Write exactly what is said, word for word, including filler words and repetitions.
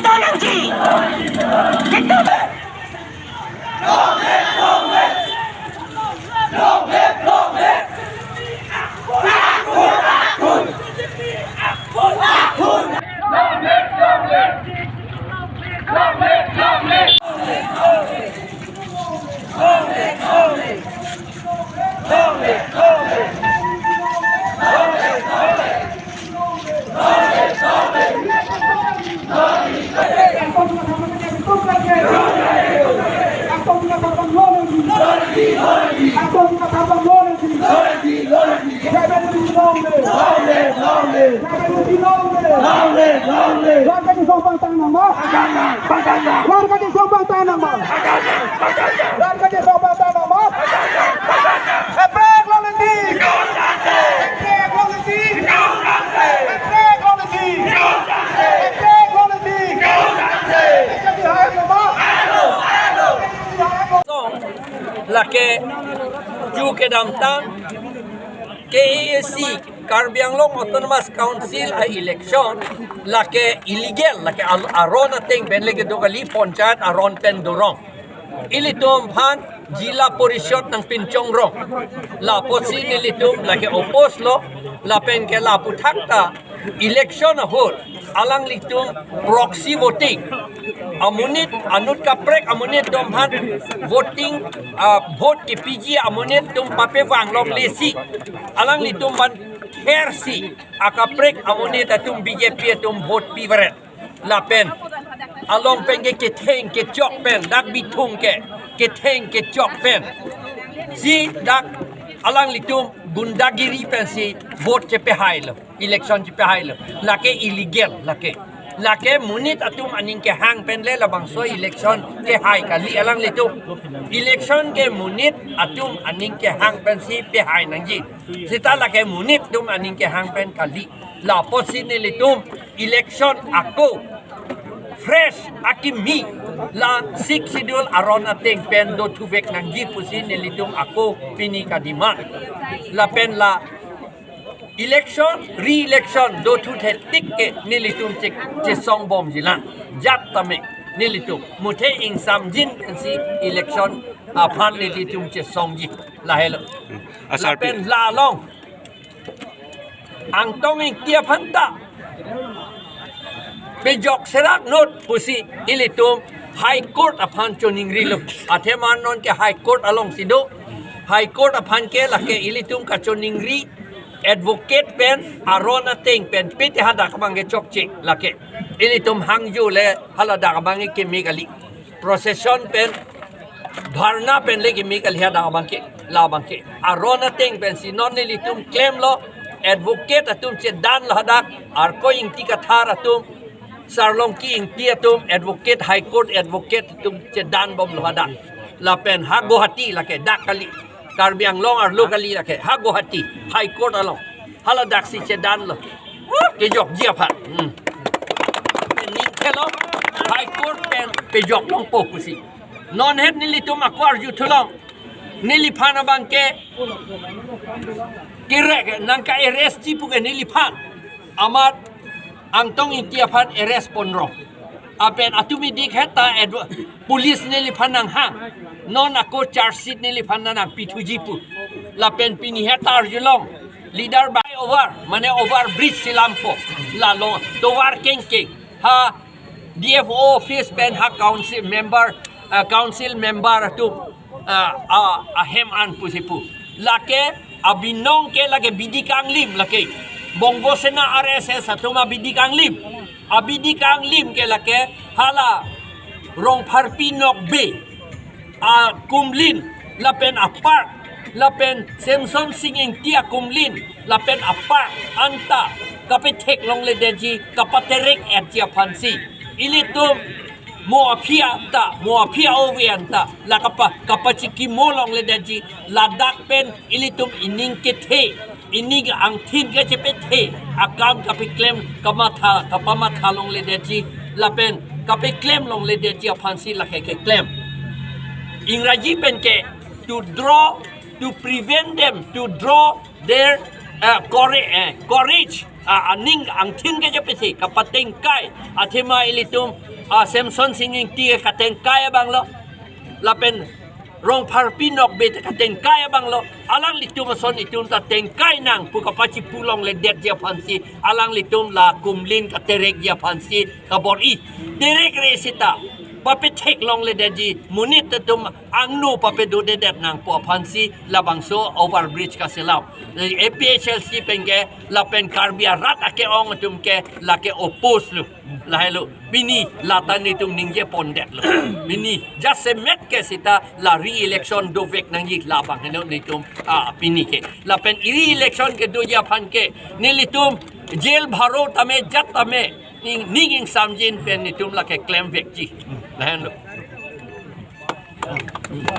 Nangji. Betul. Long live, long live. Long live, long live. Long live, long live. Warga di Song pangtang nang ma? Pangtang nang, pangtang nang. Warga di Song pangtang nang ma? Pangtang nang, pangtang nang. Warga di Song pangtang nang ma? Pangtang nang, pangtang nang. Eprek long lesi. Eprek long lesi. Eprek long lesi. Eprek long lesi. Eprek long lesi. Jadi hai ma? Song, lake ju kedamtang K A A C, Karbi Anglong Autonomous Council a-election lake illegal, lake al-, aron ateng pen le kedo kali, panchayat aron pen dorong. Ilitum aphan Jila Parishad nangpinchong rong. Lapusi nelitum lake oppose lo, lapen ke lapu thakta election ahut alanglitum proxy voting, amonit anut kaprek amonit atum aphan voting, ah, vote kepiji amonit atum papevang longle si, alanglitum aphan khersi akaprek amonit atum B J P atum vote pivaret. Lapen along pen ke ketheng kechok pen, dak Bithung ke ketheng kechok pen si dak alanglitum gundagiri pensi vote chepehailo, election chepehailo. Lake illegal, lake. Lake monit atum aning kehang pen le labangso election kehai kali alanglitum. Election ke monit atum aning kehang pensi pehai nangji. Seta lake monit atum aning kehang pen kali. Lapusi nelitum election ako fresh akimi la Sixth Schedule aron ateng pen dothuvek nangji pusi nelitum ako pini kademand. Lapen la election, re-election dothu thetik ke nelitum che-, chesong bomji lang. Jat tame nelitum muthe ingsamjin pensi election aphan nelitum chesongji. Lahelo. Asarpi. Lapen la along Angtong Ingti aphan ta pejok serak not pusi ilitum High Court aphan choningrilo. Athema non ke High Court alongsi do. High Court aphan ke lake ilitum kachoningri advocate pen aron ateng pen pete hadak abang ke chokche lake. Ilitum hangjo le haladak abang ke keme kali. Procession pen, dharna pen le keme kali hadak abang ke, labang ke. Aron ateng pensi non nelitum klemlo, advocate atum chedanlo hadak, Arkoi Ingti Kathar atum, Sarlongki Ingti atum, advocate, High Court advocate atum chedan bomlo hadak. Lapen ha Guwahati lake, dak kali. Karbi Anglong arlo kali lake, ha Guwahati, High Court along. Haladak si chedanlo. Kejokji aphan. Hmm. Ning thelo, High Court pen pejok longpo pusi. Non het nelitum ako arju thulong. Neliphan abang ke kere nangka arrest ji pu ke neliphan. Amat Angtong Ingti aphan arrest ponrong. Lapen atum idik het ta advo-, police neliphan nanghang. Non ako charge sheet neliphan nangpithuji pu. Lapen pini het ta arjulong. Leader by over, mane over bridge si lampo. Lalo tovar kengkeng. Ha D F O office pen ha council member, ah, council member atum, ah, ah, ahem an pusi pu. Lake abinong ke lake Bidi Kanglim lake. Bongo Sena R S S atum abidi kanglim. Abidi kanglim ke lake hala Rongpharpi Nokbe akumlin lapen apark, lapen Semsonsing Ingti akumlin lapen apark anta kapethek longledetji, kapaterek etji aphansi ilitum mo aphi anta, mo aphi ove anta la kapa, kapachikimo longledetji, ladak pen ilitum ining kethe, ining angthin kachepethe akam kapeklem kamatha, kapamatha longledetji lapen kapeklem longledetji aphansi lake keklem. Ingraji pen ke to draw, to prevent them, to draw their, uh, courage, uh, courage a, aning angthin ke japisi kapatengkai. Athema ilitum a Semson Sing Ingti ke katengkai abang lo. Lapen Rongpharpi Nokbe ta katengkai abang lo. Alanglitum ason itum ta tengkai nang pu kapachipulongledetji aphansi, alanglitum la kumlin katerekji aphansi kabor-i. Terekre sita papetheklongledetji, monit atum angno papedodedet nang pu aphansi labangso overbridge kaselam. A P H L C pen ke lapen Karbi arat ake-ong atum ke lake oppose lo. Lahelo, pini lata netum ningje pondet lo. Pini jasemet ke sita la re-election dovek nangji labang heno netum, ah, pini ke. Lapen re-election kedoji aphan ke nelitum jail bharo tame jat tame ning, ning ingsamjin pen netum lake klemvekji. Lahenlo.